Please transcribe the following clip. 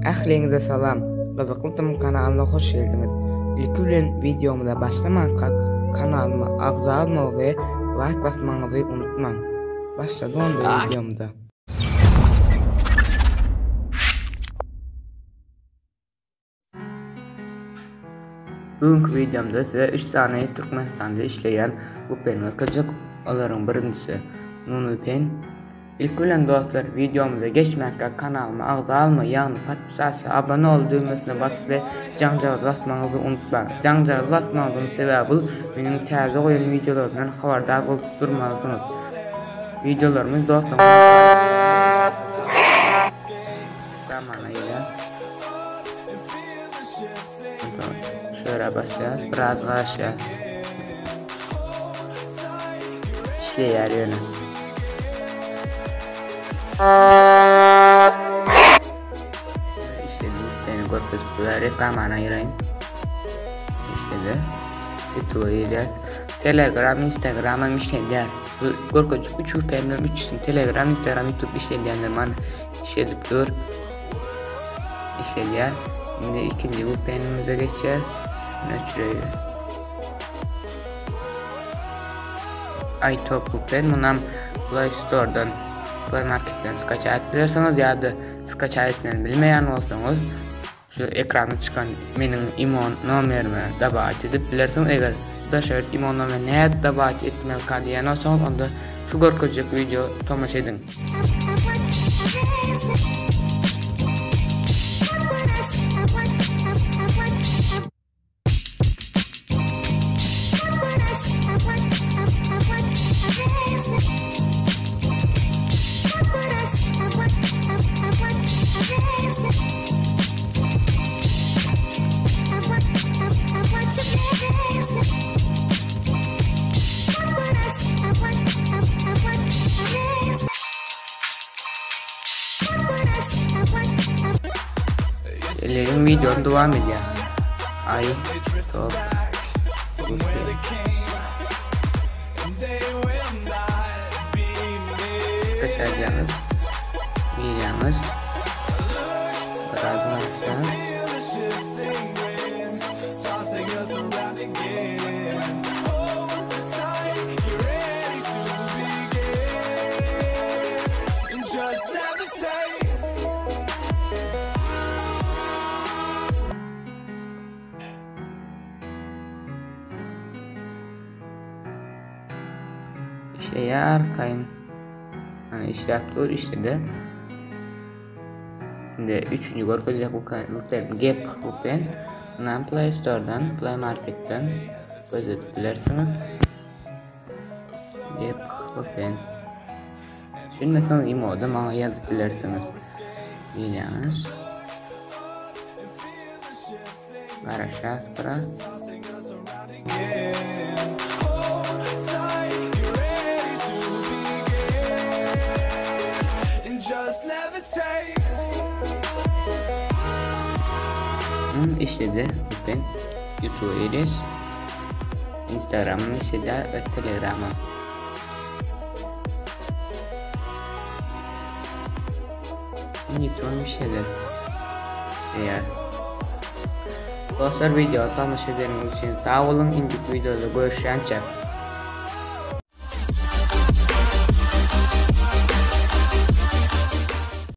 Ähliňize salam! Gyzykly Tm kanalyna hoş geldiňiz! Ilki bilen wideomyza başlamankak kanalyma agza bolmagy we laýk basmagyňyzy unutmaň! Başladyk onda wideomyza! Bu günki wideomda size 3 sany Türkmenistanda işleýän VPN görkezjek. Olaryň birinjisi NunuVPN. Ilki bilen dostlar wideomyza geçmänkä kanalyma agza bolmagy ýagny podpisasiýa abone ol düwmesine basyp we jaňjagazy basmagyňyzy unutmaň. Jaňjagazy basmagyňyzyň sebäbi bul meniň täze goýan wideolarymdan habardar bolup durmalysyňyz. Wideolarymy dostlaryňyz bilen paýlaşmagy Zamana gelýär. Şöyle basýas, biraz garaşýas. Işleýär ýöne. İşledi. Beni görkezip biler. Reklamana gireýin. İşledi. YouTube'a girýär. Telegram, Instagram hem işledýär. Bu görkezip 3 VPN-den 3-sini Telegram, Instagram, YouTube işledýänler mana İşledip dur. İşledýär. Indi ikinji VPN-imize geçýäs. Öçüreýär. iTop VPN munam Play Store'dan Play Market'ten skaçat edip bilersiňiz ýa-da skaçat etmeni bilmeýän bolsaňyz şu ekranda çykan meniň imo nomerime dabat edip bilersiňiz. Eger daşary ýurt imo nomerini nädip dabat etmelika diýen bolsaňyz onda şu görkezjek wideo tomaşa ediň. Ellerin videonu devam edýär. Ay top. Kaçacağımız. Girýäňiz. Biraz garaşýas. Işleýär arkaýyn. Hani işläp dur işledi. Şimdi üçüncü görkezecek bu VPN Gap VPN. Bundan Play Store'dan, Play Market'ten gözetip bilersiniz. Gap VPN. Düşünmeseňiz imoda maňa ýazyp bilersiňiz. Diýýäňiz. Garaşýas biraz. İşledi. Ben YouTube'a giriş. Instagram'ım işledi ve Telegram'ım. Ýutubam işledi. Işleýär. Dostlar video tomaşa edeniňiz üçin sag boluň. Indiki videoda görüşýänçä.